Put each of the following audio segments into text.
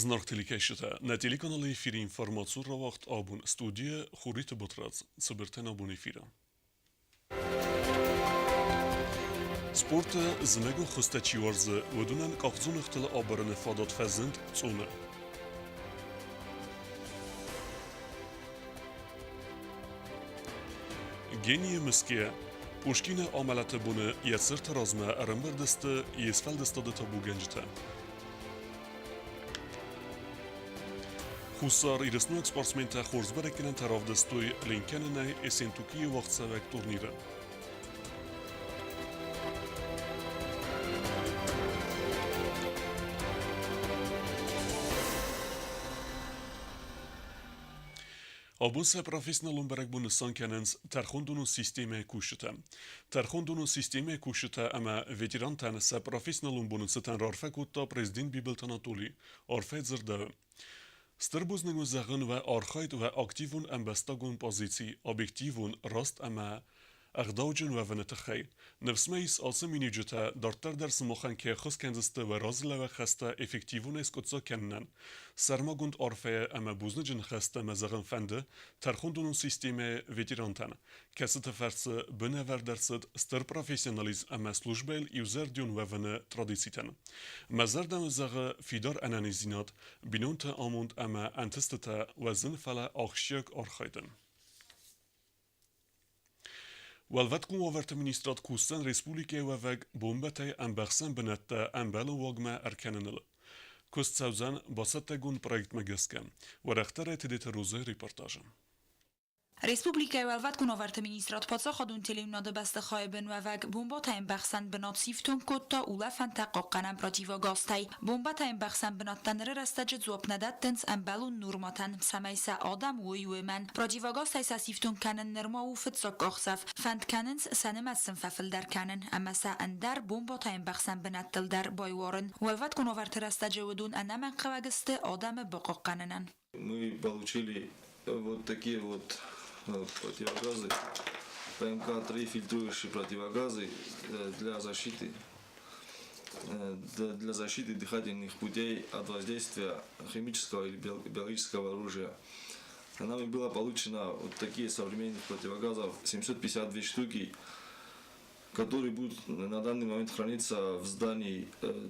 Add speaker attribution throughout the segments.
Speaker 1: Зынаргъ телекӕсджытӕ, нӕ телеканалы эфиры информацион рауагъд абон студийӕ Хуриты Батрадз, цыбыртӕн абон эфиры. Спорты зымӕгон хуызтӕ чи уарзы, уыдонӕн къахдзоныгътыл абарыны фадат фӕзынд Цъоны. Генийы мысгӕ Пушкины амӕлӕты боны йӕ цырты размӕ ӕрӕмбырд сты йе сфӕлдыстады табугӕнджытӕ. Хуссар Ирыстонаг спортсментӕ хорз бӕрӕггӕнӕнтӕ равдыстой ленкӕнынӕй Эссентукийы уагъдцӕуӕг турниры. Абон сӕ профессионалон бӕрӕгбон нысан кӕнынц тӕрхондонон системӕйы кусджытӕ. Тӕрхондонон системӕйы кусджытӕ ӕмӕ ветерантӕн сӕ профессионалон боны цытӕн раарфӕ кодта президент Бибылты Анатоли. Арфӕ дзырдӕуы. Стыр бузныг уын зӕгъын уӕ архайд уӕ активон ӕмбӕстагон позици, объективон, раст ӕмӕ ӕгъдауджын уӕвыны тыххӕй. Ныфс мӕ ис, ацы миниуджытӕ дарддӕр дӕр сымахӕн кӕй ӕххуыс кӕндзысты уӕ разылӕууӕг хӕстӕ эффективонӕй скъуыддзаг кӕнынӕн. Сӕрмагонд арфӕйы ӕмӕ бузныджы ныхӕстӕ мӕ зӕгъын фӕнды тӕрхондонон системӕйы ветерантӕн, кӕцыты фӕрцы бынӕвӕрд ӕрцыд стыр профессионализм ӕмӕ службӕйыл иузӕрдион уӕвыны традицитӕн. Мӕ зӕрдӕ мын зӕгъы фидар ӕнӕниздзинад, бинонты амонд ӕмӕ ӕнтыстытӕ уӕ зын, фӕлӕ ахсджиаг архайдӕн. Уӕлвӕткон уавӕрты министрад кусдзӕн республикӕйы уӕвӕг бомбӕтӕй ӕмбӕхсӕн бынӕттӕ ӕмбӕлон уагмӕ ӕркӕныныл. Куыст цӕудзӕн бацӕттӕгонд проектмӕ гӕсгӕ. Уӕрӕхдӕрӕй Тедеты Розӕйы репортажы.
Speaker 2: Республикӕйы Уӕлвӕткон уавӕрты министрад паддзахадон телеуынады бӕстыхайы бын уӕвӕг бомбӕтӕ ӕмбӕхсӕн бынат сифтонг кодта улӕфӕнтӕ хъахъхъӕнӕн противогазтӕй. Бомбӕтӕ ӕмбӕхсӕн бынӕттӕ ныры рӕстӕджы дзуапп нӕ дӕттынц ӕмбӕлон нормӕтӕн, цӕмӕй сӕ адӕм уой уымӕн. Противогазтӕй сӕ сифтонг кӕнын нырма у фыццаг къахдзӕф. Фӕнд кӕнынц сӕ нымӕц сын фӕфылдӕр кӕнын ӕмӕ сӕ ӕндӕр бомбӕтӕ ӕмбӕхсӕн бынӕттыл дӕр байуарын. Уӕлвӕткон уавӕрты рӕстӕджы уыдон ӕнӕмӕнгхъӕуӕг сты адӕмы бахъахъхъӕнынӕн.
Speaker 3: Мы получили вот такие вот противогазы, ПМК-3 фильтрующие противогазы для защиты дыхательных путей от воздействия химического или биологического оружия. Нами было получено вот такие современных противогазов 752 штуки, которые будут на данный момент храниться в здании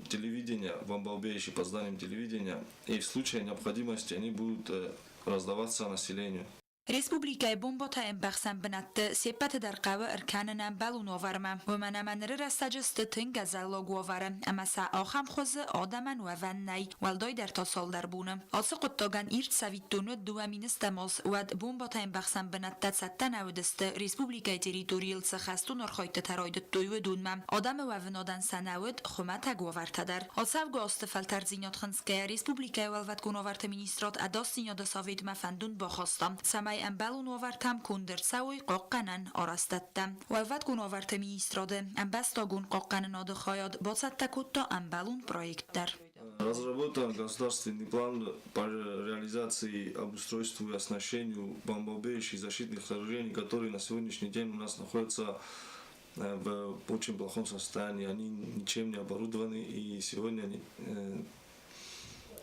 Speaker 3: телевидения, в бомбоубежище под зданием телевидения, и в случае необходимости они будут раздаваться населению.
Speaker 2: Республикӕйы бомбӕтӕ ӕмбӕхсӕн бынӕтты се ппӕты дӕр хъӕуы ӕркӕнын ӕмбӕлон уавӕрмӕ, уымӕн ӕмӕ ныры рӕстӕджы сты тынг ӕдзӕллаг уавӕры ӕмӕ сӕ ахӕм хуызы адӕмӕн уӕвӕн нӕй, уӕлдайдӕр та цалдӕр боны. Ацы хъуыддагӕн ирд цӕвиттон уыд 2010 аз, уӕд бомбӕтӕ ӕмбӕхсӕн бынӕттӕ цӕттӕ нӕ уыдысты, республикӕйы территорийыл цы хӕстон архайдтытӕ райдыдтой, уыдонмӕ. Адӕмы уӕвынадӕн сӕ нӕ уыд хуымӕтӕг уавӕртӕ дӕр. Ацӕугӕ азты фӕлтӕрддзинад хынцгӕйӕ республикӕйы Уӕлвӕткон уавӕрты министрад Ӕдасдзинады советмӕ фӕндон бахаста, цӕмӕй ӕмбӕлон уавӕртӕм конд ӕрцӕуой хъахъхъӕнӕн арӕзтӕдтӕ. Уӕлвӕткон уавӕрты министрады ӕмбӕстагон хъахъхъӕнынады хайад бацӕттӕ кодта ӕмбӕлон проект дӕр.
Speaker 3: Разработан государственный план по реализации, обустройству и оснащению бомбоубежищ и защитных сооружений, которые на сегодняшний день у нас находятся в очень плохом состоянии. Они ничем не оборудованы и сегодня они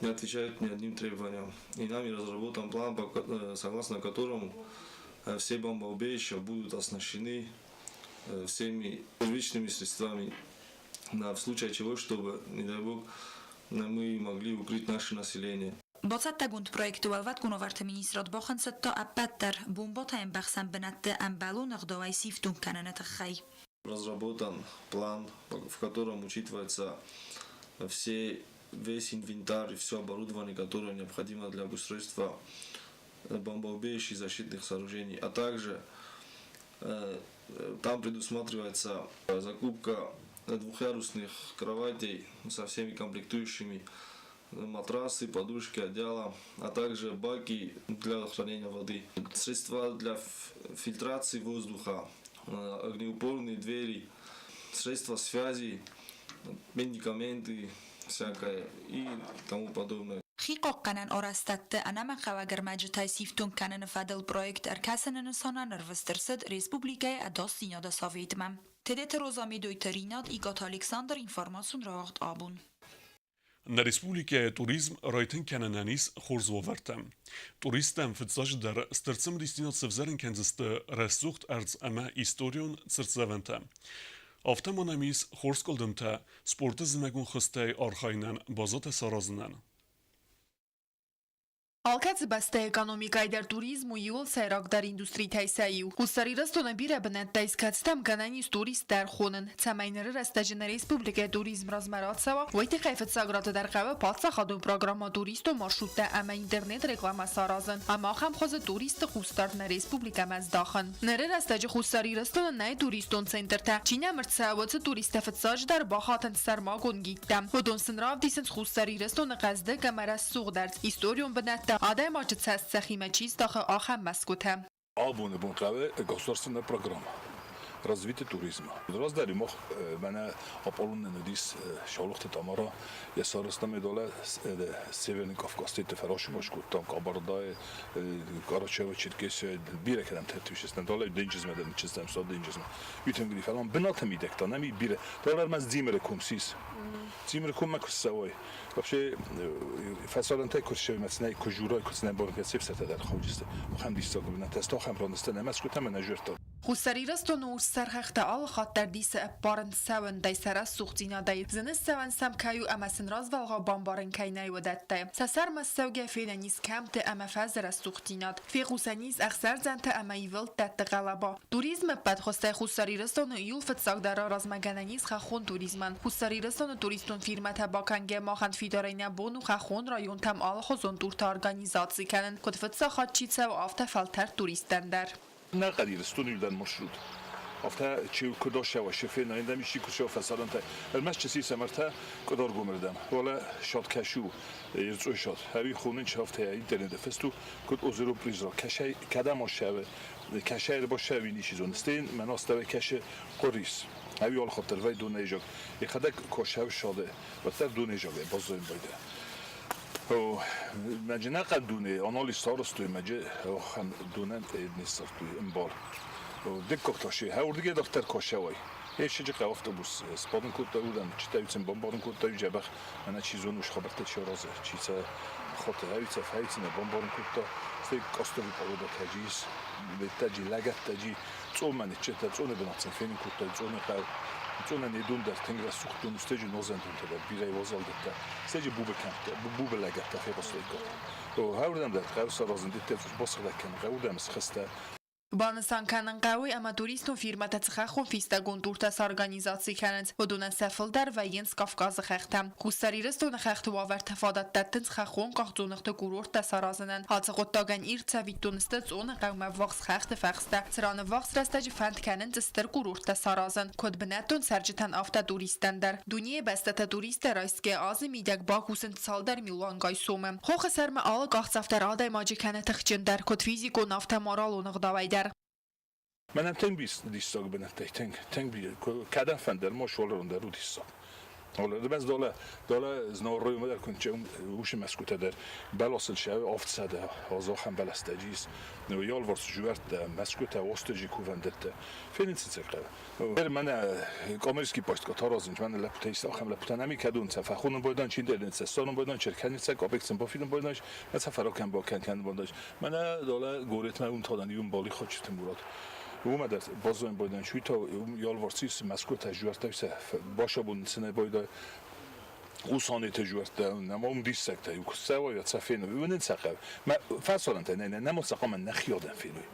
Speaker 3: не отвечают ни одним требованиям. И нами разработан план, согласно которому все бомбоубежища будут оснащены всеми первичными средствами на в случае чего, чтобы, не дай бог, мы могли укрыть наше население.
Speaker 2: Бацӕттӕгонд проекты Уӕлвӕткон уавӕрты министрад бахынцыдта ӕппӕт дӕр бомбӕтӕ ӕмбӕхсӕн бынӕтты ӕмбӕлон ӕгъдауӕй сифтонг кӕныны тыххӕй.
Speaker 3: Разработан план, в котором учитывается весь инвентарь и все оборудование, которое необходимо для обустройства бомбоубежищ и защитных сооружений, а также там предусматривается закупка двухъярусных кроватей со всеми комплектующими, матрасы, подушки, одеяла, а также баки для хранения воды, средства для фильтрации воздуха, огнеупорные двери, средства связи, медикаменты всякое и тому подобное.
Speaker 2: Хихъахъхъӕнӕн арӕзтӕдты ӕнӕмӕнгхъӕуӕг ӕрмӕджытӕй сифтонг кӕныны фӕдыл проект ӕркӕсыны нысанӕн ӕрвыст ӕрцыд республикӕйы Ӕдасдзинады советмӕ. Тедеты Роза, Медойты Ринат, Икъаты Александр, информацион рауагъд абон.
Speaker 1: Нӕ республикӕйы туризм райтынг кӕнынӕн ис хорз уавӕртӕ. Туристтӕм фыццаджыдӕр стыр цымыдисдзинад сӕвзӕрын кӕндзысты рӕсугъд ӕрдз ӕмӕ историон цыртдзӕвӕнтӕ. Афтӕ ма нӕм ис хорз къуылдымтӕ спорты зымӕгон хуызтӕй архайынӕн базӕтӕ саразынӕн.
Speaker 4: Алкӕцы бӕстӕйы экономикӕйы дӕр туризм у иууыл сӕйрагдӕр индустритӕй сӕ иу. Хуссар Ирыстоны бирӕ бынӕттӕ ис, кӕцытӕм гӕнӕн ис туристтӕ ӕрхонын. Цӕмӕй ныры рӕстӕджы нӕ республикӕйы туризм размӕ рацӕуа, уый тыххӕй фыццаг рады дӕр хъӕуы паддзахадон программӕ туристон маршруттӕ ӕмӕ интернет-рекламӕ саразын ӕмӕ ахӕм хуызы туристты хъусдард нӕ республикӕмӕ здахын. Ныры рӕстӕджы Хуссар Ирыстоны нӕй туристон центртӕ. Чи нӕм ӕрцӕуы, уыцы туристтӕ фыццаджыдӕр бахатынц сӕрмагонд гидтӕм. Уыдон сын равдисынц Хуссар Ирыстоны хъӕздыг ӕмӕ рӕсугъд ӕрдз, историон бынӕттӕ, адӕймаджы цӕст сӕхимӕ чи здахы, ахӕм мӕсгуытӕ.
Speaker 5: Абоны бон хъӕуы государственная программа развития туризма. Раздӕр мах мӕнӕ Аполлон уыдис Саулохты Тамара, йӕ сарӕзта медалӕ Северный Кавказ фӕрасымас кодтам Кабардайы, Карачаево-Черкесия, бирӕ кӕдӕм тӕттуис далӕ денджизмӕ дӕр ныччызтӕм сау денджизмӕ. Ютенгри фӕлӕ бынаты мидӕг та нӕм бирӕ. Доллар мӕ Дзимыры ком сис. Дзимыры коммӕ куы ссӕуай, вообще фӕсарӕнтӕй куы ссӕуй, цынӕй куы журай, куы цынӕ бон сепсӕтӕ дӕр хауджысты. Охӕм диссаг бынат, ӕз та ахӕм ранысты нӕ Мӕскуытӕ мӕ нӕ журтал.
Speaker 4: Хуссар Ирыстоны урссӕр хӕхтӕ алы хатт дӕр дисы ӕппарынц цӕуӕндӕй сӕ рӕсугъддзинадӕй, зыны ссӕуӕн сӕм кӕй у ӕмӕ сын развӕлгъау бамбарын кӕй нӕй уыдӕттӕй. Сӕ сӕрмӕ ссӕугӕ фенӕн ис кӕмтты ӕмӕ фӕзы рӕсугъддзинад, фехъусӕн ис ӕхсӕрдзӕнтӕ ӕмӕ ивылд дӕтты хъӕлӕба. Туризмы ӕппӕт хуызтӕй Хуссар Ирыстоны иу фыццагдӕр размӕгӕнӕн ис хӕххон туризмӕн. Хуссар Ирыстоны туристон фирмӕтӕ бакӕнгӕ махӕн фидарӕй нӕ бон у хӕххон районтӕм алыхуызон туртӕ организаци кӕнын, куыд фыццаг хатт чи цӕуы, афтӕ фӕлтӕрд туристтӕн дӕр.
Speaker 5: Нӕ Ирыстоны дӕн маршрут. Афтӕ чи куыд осӕва, фена, ӕндӕм исчи куы сӕва фӕсарӕнтӕ. Ӕрмӕст чи сисӕм ӕртӕ къуыдаргомырдӕм. Уӕлӕ шат кӕсу, Ирцъой шат. Ӕви хонын чи афтӕ интернеты фыст у, куыд озеро Призрак. Кӕсӕй кӕдӕм осӕвы, кӕсӕй ӕрбасӕви ничи зоны. Стӕй мӕн астӕуӕй кӕсы къуырис. Ӕви алхатт ӕрвӕй донӕйзаг. Йӕхӕдӕг косӕв шады, уӕддӕр донӕйзагӕй баззайын байда. Мӕджы нӕ хъӕддуне анализ сарӕзтой, мӕджы охӕн донӕн не ссардтой ӕмбал. Дыккаг та се хӕуырдыгӕй дарддӕр косӕвӕй. Ешеджы хъӕу автобус сбадын кодта уырдӕм, читӕ бамбарын кодта дзӕбӕх, мӕнӕ чи зоны уыцы хабӕрттӕ чи аразы, чи сӕ хоты ӕвицӕ, фӕвицӕ нӕ бамбарын кодта. Стӕй Къостови пъалодатӕджы ис, беттӕджы, лӕгӕттӕджы, цъомӕ ныччытӕ, цъоны бынат сын фенын кодта, цъоны хъӕу. Цъонӕн йӕ дон дӕр тынг рӕсугъд дон у, стӕджы нозӕндонтӕ дӕр бирӕ уазалдӕттӕ, стӕджы бубы кӕмттӕ, бубы лӕгӕттӕ фехъуыстаиккат. Хӕуырдӕм дӕр хъӕу саразын, деттӕ басыгъдӕг кӕнын, хъӕуырдӕм схызтӕ.
Speaker 4: Банысан кӕнын хъӕуы, ӕмӕ туристон фирмӕтӕ цы хӕххон фистӕгон туртӕ сорганизаци кӕнынц, уыдонӕн сӕ фылдӕр вӕййынц Кавказы хӕхтӕ. Хуссар Ирыстоны хӕхты уавӕртӕ фадат дӕттынц хӕххон къахдзоныгъты курорттӕ саразынӕн. Ацы хъуыддагӕн ирд цӕвиттон сты Цъоны хъӕумӕ ӕввахс хӕхты фӕхстӕ, цыран ӕввахс рӕстӕджы фӕнд кӕнынц стыр курорттӕ саразын, куыд бынӕттон цӕрджытӕн, афтӕ туристтӕн дӕр. Дунейы бӕстӕтӕ туристтӕ райсгӕ азы мидӕг бакусынц цалдӕр милуангай сомы. Хохы сӕрмӕ алы къахдзӕф дӕр адӕймаджы кӕны тыхджындӕр, куыд физикон, афтӕ моралон ӕгъдауӕй дӕр.
Speaker 5: Мӕнӕн тынг диссаг бынӕттӕй, тынг, тынг бирӕ. Кӕдӕм фӕнды, ӕрмӕст уӕларвон дӕр у диссаг. Ӕрмӕст далӕ, далӕ Знауыры дӕр куы усы мӕсгуытӕ дӕр бӕласыл сӕ авдсӕдӕ азахӕм бӕлӕстӕ ис, ялварс жуӕрттӕ, мӕсгуытӕ, Уастырджи кувӕндӕттӕ. Фенын цы хъӕуы. Мӕнӕ коммерческий почтка таразынч, мӕнӕ лӕппутӕ ис, ахӕм лӕппутӕ нӕм кӕдунцӕ, фӕхонун бойдан чиндӕрнцӕ, ссарун бойдан черкӕнцӕ, копекцен бафидун бойдан, мӕ фӕракӕн бакӕн кӕнун бойдан. Мӕнӕ далӕ горӕтмӕ ум тадан иум бали хочеты Мурат. Уымӕ дӕр баззайын бойдан шуйта, ялварцис Мӕскуытӕ жуӕрттӕ башабун цынӕ бойда Усанеты жуӕрттӕ, нӕма ум диссӕгтӕ, куы цӕуай, цӕ феной, уынын сӕ хъӕуы. Мӕ фӕсарӕнтӕ нӕ, нӕ, нӕ ма нӕхи адӕм феной.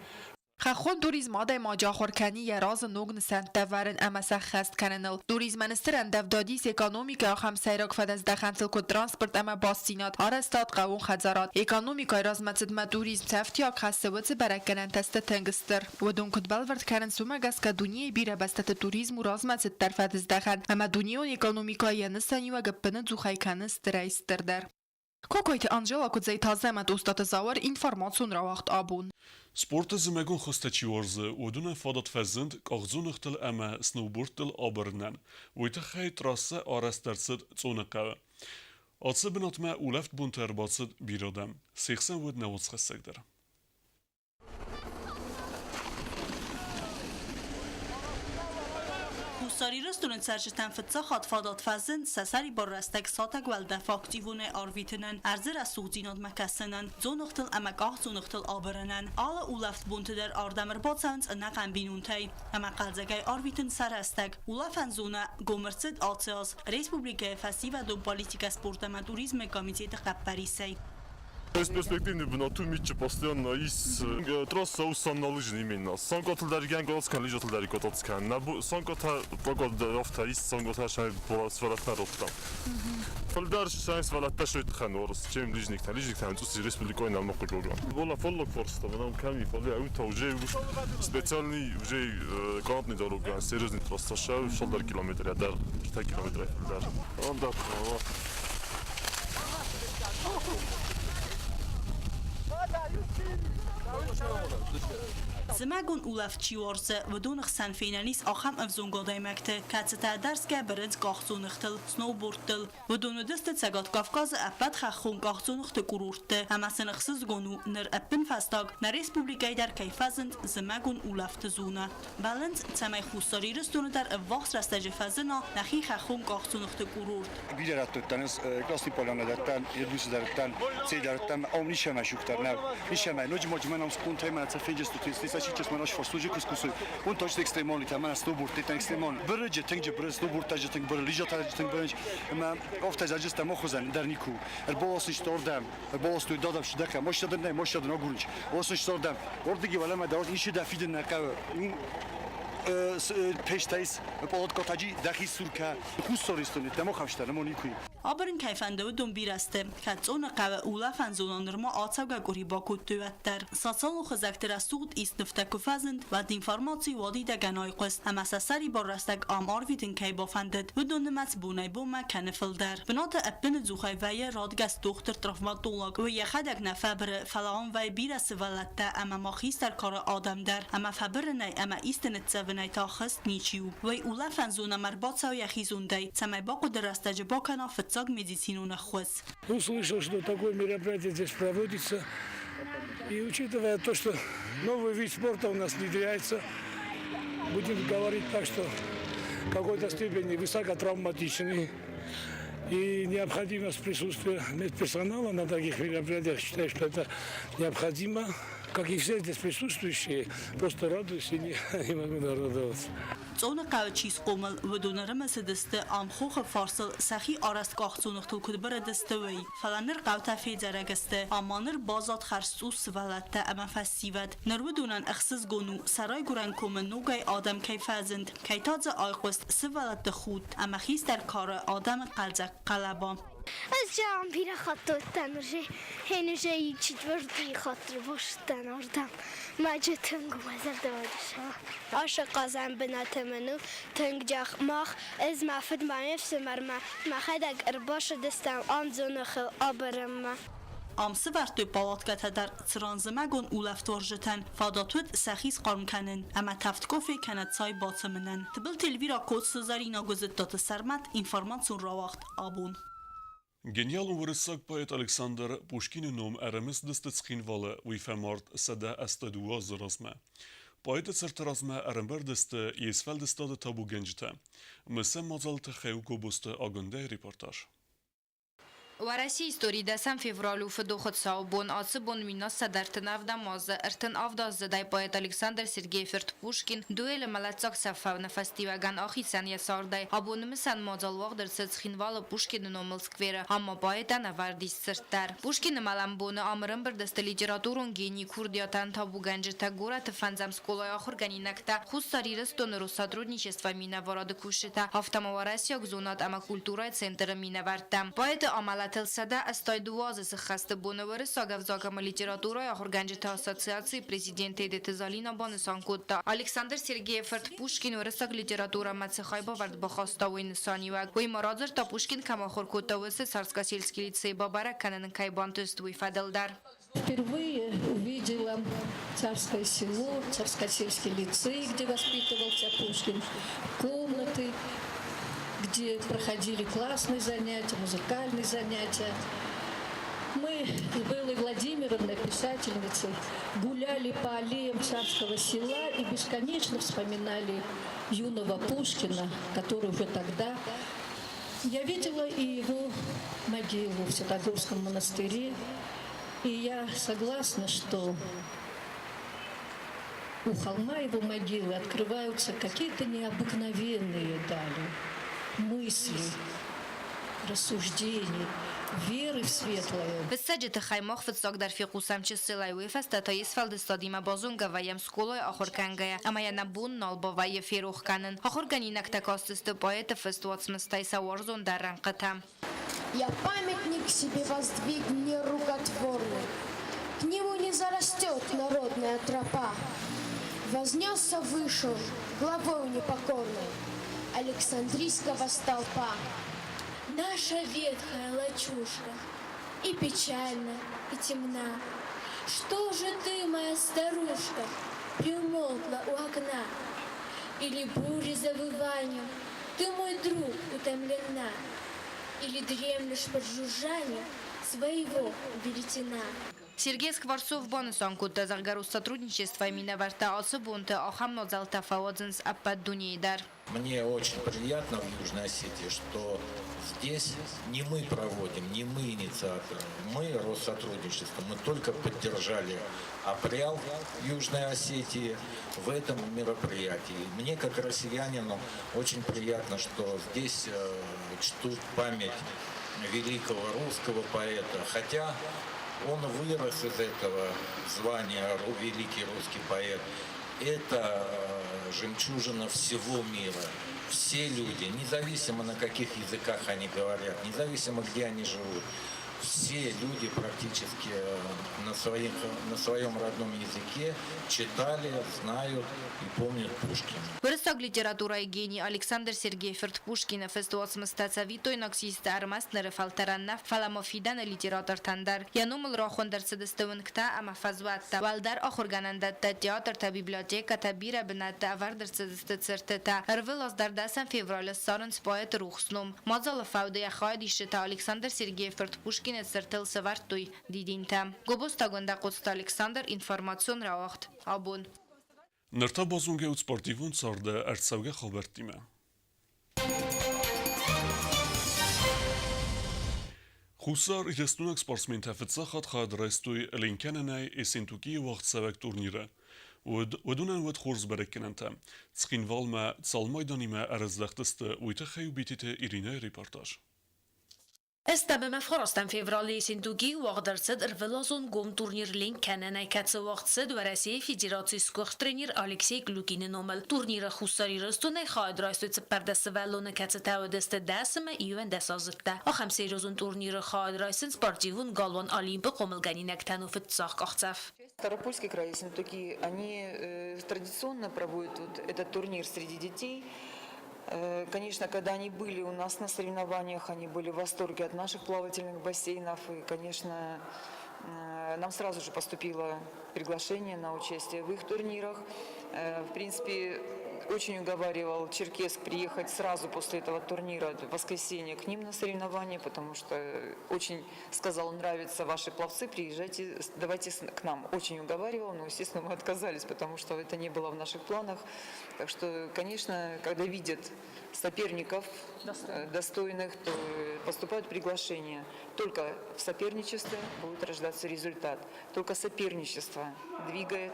Speaker 4: Хӕххон туризм адӕймаджы ахуыр кӕны йӕ разы ног нысӕнттӕ ӕвӕрын ӕмӕ сӕххӕст кӕныныл. Туризмӕн стыр ӕндӕвдад ис экономикӕйы ахӕм сӕйраг фӕдӕздӕхӕнтыл, куыд транспорт ӕмӕ бастдзинад, арӕзтад, хъӕууон хӕдзарад. Экономикӕйы размӕцыдмӕ туризм цы ӕфтиаг хӕссы, уыцы бӕрӕггӕнӕнтӕ сты тынг стыр. Уыдон куыд бӕлвырд кӕнынц, уымӕ гӕсгӕ дунейы бирӕ бӕстӕты туризм у размӕцыддӕр фӕдыздӕхӕн ӕмӕ дунеон экономикӕйы йӕ нысаниуӕг ӕппынӕдзухӕй кӕны стырӕй-стырдӕр. Кокойты Анжела Куыдзӕй Тазӕмӕ Остъаты Зауыр информацион рауагъд абон.
Speaker 1: Спорты зымӕгон хуызтӕ чи уарзы, уыдонӕн фадат фӕзынд къахдзоныгътыл ӕмӕ сноубордтыл абырынӕн. Уый тыххӕй трассӕ арӕзт ӕрцыд Цъоны хъӕуы. Ацы бынатмӕ улӕфт бонты ӕрбацыд бирӕ адӕм. Се хсӕн уыд нӕ уацхӕссӕг дӕр.
Speaker 6: Хуссар Ирыстоны цӕрджытӕн фыццаг хатт фадат фӕзынд сӕ сӕрибар рӕстӕг сатӕг уӕлдӕфы активонӕй арвитынӕн, ӕрдзы рӕсугъддзинадмӕ кӕсынӕн, дзоныгътыл ӕмӕ къахдзоныгътыл абырынӕн. Алы улӕфт бонты дӕр ардӕм ӕрбацӕуынц ӕнӕхъӕн бинонтӕй ӕмӕ хъӕлдзӕгӕй арвитынц сӕ рӕстӕг. Улӕфӕн зонӕ гом ӕрцыд ацы аз республикӕйы фӕсивӕдон политикӕ, спорт ӕмӕ туризмы комитеты хъӕппӕрисӕй.
Speaker 7: Есть перспективный бынат митчы постоянно ис трасса у санналыжын именно. Санкотыл дӕр гӕнгоц кӕн, лыжатыл дӕр котоц кӕн. Санкота погода афтӕ ис санкота шай свалатна ротта. Фылдӕр шай свалатта шөйтхэн орс, чем лыжниктан. Лыжниктан цус республикой нам могу. Вола фоллок форста, нам ками фолля ута уже специальный уже канатный дорога, серьезный трасса шай, шалдар километр, дар 4 километр фылдӕр. Анда
Speaker 6: Зымӕгон улӕфт чи уарзы, уыдоны хсӕн фенӕн ис ахӕм ӕвзонг адӕймӕгты, кӕцытӕ ӕдӕрсгӕ бырынц къахдзоныгътыл, сноубордтыл. Уыдон уыдысты Цӕгат Кавказы ӕппӕт хӕххон къахдзоныгъты курортты ӕмӕ сын ӕхсызгон у, ныр ӕппынфӕстаг нӕ республикӕйы дӕр кӕй фӕзынд зымӕгон улӕфты зонӕ. Бӕллынц, цӕмӕй Хуссар Ирыстоны дӕр ӕввахс рӕстӕджы фӕзына нӕхи хӕххон къахдзоныгъты курорт.
Speaker 8: Билератtöттен Красный Поляна дӕттӕн, Ирбусы дӕттӕн, Цейдӕрттӕн, ам ничемӕ шуктар нӕ. Ничемӕ. Ноджы ма джмӕн спонтан мӕ цӕфенджестути, стесачичес мӕ форсуджи кускусуй. Он точно экстремальный, там мӕ сноуборд тетан экстремальный. Бырыджы тынг быры, сноуборд тажы тынг быры, лижа тажы тынг быры. Ӕмӕ афтӕ заджыста мохузӕн дӕр нику. Ӕрбаласын стордӕм, ӕрбаластой дадам шдӕхӕ, мощадын нӕ, мощадын агурынч. Ласын стордӕм. Ордыги валӕмӕ дӕр иши дӕ фидын нӕ хъӕуы. Пештайс палаткатаджи дӕхи сурка. Хуссар Ирыстоны тӕ махавста, нӕ никуы.
Speaker 6: Абырын кӕй фӕнды, уыдон бирӕ сты. Кӕд Цъоны хъӕуы улӕфӕн зона нырма ацӕугӕ къуыри бакодтой, уӕддӕр. Социалон хызӕгты рӕсугъд ист нывтӕ куы фӕзынд, уӕд информаци уадидӕгӕн айхъуыст ӕмӕ сӕ сӕрибар рӕстӕг ам арвитын кӕй бафӕндыд, уыдон нымӕц бонӕй-бонмӕ кӕны фылдӕр. Бынаты ӕппынӕдзухӕй вӕййы радгӕс дохтыр-травматолог. Уый йӕхӕдӕг нӕ фӕбыры, фӕлӕ ам вӕййы бирӕ сывӕллӕттӕ ӕмӕ ма хистӕр кары адӕм дӕр, ӕмӕ фӕбырынӕй ӕмӕ исты ныццӕвынӕй та хызт ничи у. Уый улӕфӕн зонӕмӕ ӕрбацӕуы йӕхи зондӕй, цӕмӕй бахъуыды рӕстӕджы бакӕна фыццаг медицинон ӕххуыс.
Speaker 9: Услышал, что такое мероприятие здесь проводится. И учитывая то, что новый вид спорта у нас внедряется, будем говорить так, что в какой-то степени высокотравматичный. И необходимость присутствия медперсонала на таких мероприятиях, считаю, что это необходимо. Как и все здесь присутствующие, просто радуюсь и не могу нарадоваться.
Speaker 6: Цъоны хъӕуы чи схъомыл, уыдон ӕрымысыдысты, ам хохы фарсыл сӕхи арӕзт къахдзоныгътыл куыд бырыдысты, уый. Фӕлӕ ныр хъӕутӕ федзӕрӕг сты, ам ма ныр баззад хӕрз цъус сывӕллӕттӕ ӕмӕ фӕсивӕд. Ныр уыдонӕн ӕхсызгон у, сӕ райгуырӕн комы ногӕй адӕм кӕй фӕзынд, кӕй та дзы айхъуыст сывӕллӕтты худт ӕмӕ хистӕр кары адӕмы хъӕлдзӕг хъӕлӕба.
Speaker 10: Ӕз ам бирӕ хатт уыдтӕн уже, хен уже и четвертый хатт ӕрбацыдтӕн ардӕм. Мӕ тынг мӕ зӕрдӕмӕ Ашы хъазӕн бынаты мын у тынг джах. Мах ӕз мӕ фыд ма ме фсымӕрмӕ мӕхӕдӕг ӕрбацыдыстӕм ам дзоныгъыл абырынмӕ.
Speaker 6: Ам сывӕрдтой палаткӕтӕ дӕр, цыран зымӕгон улӕфтуарзджытӕн фадат уыд сӕхи схъарм кӕнын ӕмӕ тӕвд кофе кӕнӕ цай бацымынӕн. Тыбылты Эльвира, Коцты Зӕринӕ, Гуызыттаты Сӕрмӕт, информацион рауагъд «Абон».
Speaker 1: Гениалон уырыссаг поэт Александр Пушкины ном ӕрымысыдысты Цхинвалы, уый фӕмард 182 азы размӕ. Поэты цырты размӕ ӕрӕмбырд сты йе сфӕлдыстады табугӕнджытӕ. Мысӕн мадзалы тыххӕй у Гобозты Агуындӕйы репортаж.
Speaker 11: Уӕрӕсейы историйы дӕсӕм февраль у фыдохы цауы бон. Ацы бон 1737 азы 37-аздзыдӕй поэт Александр Сергейы фырт Пушкин дуэлы мӕлӕтдзаг цӕф фӕуыны фӕстиуӕгӕн ахицӕн йӕ цардӕй. Абоны мысӕн мадзал уагъд ӕрцыд Цхинвалы Пушкины номыл скверы. Ам ма поэтӕн ӕвӕрд ис цырт дӕр. Пушкины мӕлӕн боны ам ӕрӕмбырд сты литературон генийы курдиатӕн табугӕнджытӕ, горӕты фӕндзӕм скъолайы ахуыргӕнинӕгтӕ, Хуссар Ирыстоны Россотрудничество минӕварады кусджытӕ, афтӕ ма уӕрӕсейаг зонад ӕмӕ культурӕйы центры минӕвӕрттӕ. Поэты амӕлӕтыл 182 азы сыххӕсты боны уырыссаг ӕвзаг ӕмӕ литературӕйы ахуыргӕнджыты ассоциацийы президент Тедеты Залина банысан кодта, Александр Сергейы фырт Пушкин уырыссаг литературӕмӕ цы хайбавӕрд бахаста, уый нысаниуӕг. Уый ма радзырдта, Пушкин кӕм ахуыр кодта, уыцы Царскосельский лицей бабӕрӕг кӕнын кӕй бантыст, уый фӕдыл дӕр.
Speaker 12: Впервые увидела Царское село, Царскосельский лицей, где воспитывался Пушкин, комнаты, где проходили классные занятия, музыкальные занятия. Мы с Беллой Владимировной писали. писательницей гуляли по аллеям Царского села и бесконечно вспоминали юного Пушкина, который уже тогда... Я видела и его могилу в Святогорском монастыре, и я согласна, что у холма его могилы открываются какие-то необыкновенные дали, мысли, рассуждения, веры в светлое.
Speaker 11: Фыссӕджы тыххӕй мах фыццагдӕр фехъусӕм чысылӕй, уый фӕстӕ та йе сфӕлдыстадимӕ базонгӕ вӕййӕм скъолайы ахуыр кӕнгӕйӕ ӕмӕ йӕ нӕ бон нал бавӕййы ферох кӕнын. Ахуыргӕнинӕгтӕ кастысты поэты фыст уацмыстӕй сӕ уарзондӕр рӕнхъытӕ.
Speaker 13: Я памятник себе воздвиг нерукотворный, К нему не зарастет народная тропа. Вознесся выше главою непокорной Александрийского столпа. Наша ветхая лачушка и печальна, и темна. Что же ты, моя старушка, приумолкла у окна? Или бури завыванием ты, мой друг, утомлена? Или дремлешь под жужжанием своего веретена?
Speaker 11: Сергей Скворцов банысан кодта, зӕгъгӕ, Россотрудничествойы минӕвӕрттӕ ацы бонты ахӕм мадзӕлттӕ фӕуадзынц ӕппӕт дунейы дӕр.
Speaker 14: Мне очень приятно в Южной Осетии, что здесь не мы проводим, не мы инициаторы, мы Россотрудничество, мы только поддержали апрел Южной Осетии в этом мероприятии. Мне, как россиянину, очень приятно, что здесь чтут память великого русского поэта, хотя он вырос из этого звания великий русский поэт. Это жемчужина всего мира. Все люди, независимо на каких языках они говорят, независимо где они живут, все люди практически на своем родном языке читали, знают и помнят Пушкина.
Speaker 11: Уырыссаг литературӕйы гени Александр Сергейы фырт Пушкины фыст уацмыстӕ цӕвиттойнаг систы ӕрмӕст ныры фӕлтӕрӕн нӕ, фӕлӕ ма фидӕны литератортӕн дӕр. Йӕ номыл рахуынд ӕрцыдысты уынгтӕ ӕмӕ фӕзуӕттӕ, уӕлдӕр ахуыргӕнӕндӕттӕ, театртӕ, библиотекӕтӕ, бирӕ бынӕтты ӕвӕрд ӕрцыдысты цыртытӕ. Ӕрвылаз дӕр дӕсӕм февралы ссарынц поэты рухс ном. Мадзалы фӕуды йӕ хайадисджытӕ Александр Сергейы фырт Пушкины цыртыл сӕвӕрдтой дидинтӕ. Гобозты Агуындӕ, Хъоцыты Александр, информацион рауагъд. Абон.
Speaker 1: Ныр та базонгӕ ут спортивон царды ӕрцӕугӕ хабӕрттимӕ. Хуссар Ирыстонаг спортсментӕ фыццаг хатт хайад райстой ленкӕнӕнӕй Ессентукийы уагъдцӕуӕг турниры. Уыдонӕн уӕд хорз бӕрӕггӕнӕнтӕ. Цхинвалмӕ цал майданимӕ ӕрыздӕхтысты, уый тыххӕй у Битеты Иринӕйы репортаж.
Speaker 15: Ӕстӕм фарастӕм февралы Ессентуки уагъд ӕрцыд ӕрвылазон гом турнир ленк кӕнынӕй, кӕцы уагъд цыд Уӕрӕсейы Федерацийы сгуыхт тренер Алексей Клюкины номыл. Турниры Хуссар Ирыстонӕй хайад райстой 14 сывӕллоны, кӕцытӕ уыдысты 10 ӕмӕ 11 аздзыдтӕ. Ахӕм серьезон турниры хайад райсын спортивон галуан Олимп-ы хъомылгӕнинӕгтӕн у фыццаг къахдзӕф.
Speaker 16: Ставропольский край, Ессентуки, они традиционно проводят вот этот турнир среди детей. Конечно, когда они были у нас на соревнованиях, они были в восторге от наших плавательных бассейнов. И, конечно, нам сразу же поступило приглашение на участие в их турнирах. В принципе, очень уговаривал Черкесск приехать сразу после этого турнира в воскресенье к ним на соревнования, потому что очень сказал, нравятся ваши пловцы, приезжайте, давайте к нам. Очень уговаривал, но, естественно, мы отказались, потому что это не было в наших планах. Так что, конечно, когда видят соперников достойных, то поступают приглашения. Только в соперничестве будет рождаться результат. Только соперничество двигает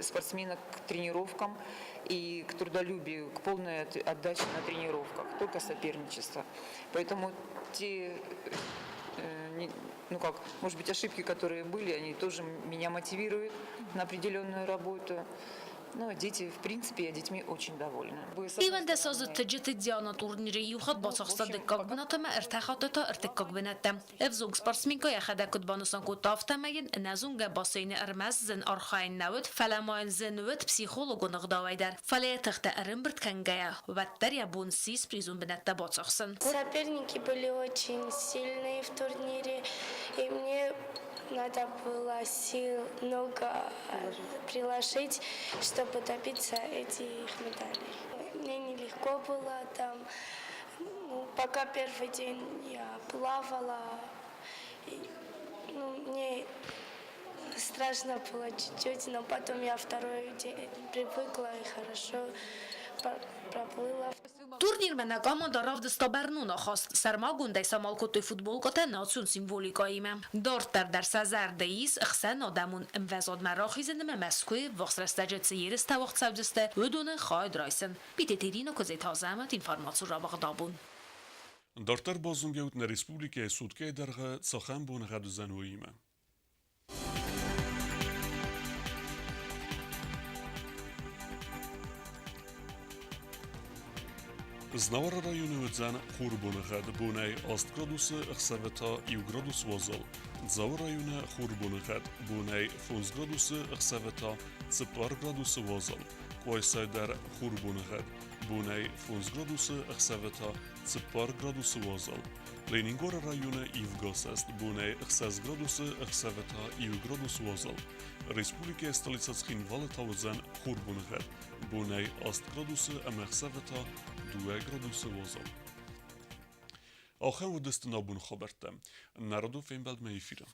Speaker 16: спортсмена к тренировкам и к трудолюбию, к полной отдаче на тренировках. Только соперничество. Поэтому те, ну как, может быть, ошибки, которые были, они тоже меня мотивируют на определенную работу. Ну, а дети, в принципе, я детьми очень довольна.
Speaker 15: 11-аздзыд Тыджыты Диана турниры иу хатт бацахста дыккаг бынат ӕмӕ ӕртӕ хатты та ӕртыккаг бынӕттӕ. Ӕвзонг спортсменкӕ йӕхӕдӕг куыд банысан кодта, афтӕмӕй йын ӕнӕзонгӕ бассейны ӕрмӕст зын архайын нӕ уыд, фӕлӕ ма йын зын уыд психологон ӕгъдауӕй дӕр. Фӕлӕ йӕ тыхтӕ ӕрӕмбырд кӕнгӕйӕ, уӕддӕр йӕ бон ссис призон бынӕттӕ бацахсын.
Speaker 10: Соперники были очень сильные в турнире, и мне надо было сил много приложить, чтобы добиться этих медалей. Мне нелегко было там, ну, пока первый день я плавала, и, ну, мне Страшно было чуть-чуть, но потом я второй день привыкла и хорошо проплыла.
Speaker 15: Турнирмӕ нӕ командӕ равдыста бӕрнон ахаст. Сӕрмагондӕй самал кодтой футболкӕтӕ национ символикӕимӕ. Дарддӕр дӕр сӕ зӕрды ис ӕхсӕнадӕмон ӕмвӕзадмӕ рахизын ӕмӕ Мӕскуыйы ввахс рӕстӕджы цы ерыстӕ уагъд цӕудзысты, уыдоны хайад райсын. Битеты Ирина, Куыдзеты Азӕмӕт, информацион рауагъд абон.
Speaker 1: Дарддӕр базонгӕут нӕ республикӕйы суткӕйы дӕргъы цахӕм боныгъӕд уыдзӕн, уыимӕ. Знауыры районы уыдзӕн хурбоныгъӕд бонӕй 8 градусы, ӕхсӕвы та 1 градус уазал. Дзауы районы хурбоныгъӕд бонӕй 5 градусы, ӕхсӕвы та 4 градусы уазал. Къуайсайы дӕр хурбоныгъӕд бонӕй 5 градусы, ӕхсӕвы та 4 градусы уазал. Ленингоры районы ивгӕсӕст бонӕй 6 градусы, ӕхсӕвы та 1 градус уазал. Республикӕйы столицӕ Цхинвалы та уыдзӕн хурбоныгъӕд бонӕй 8 градусы ӕмӕ ӕхсӕвы та 2 градусы уазал. Ахӕм уыдысты нӕ абоны хабӕрттӕ. Народон фембӕлдмӕ эфиры.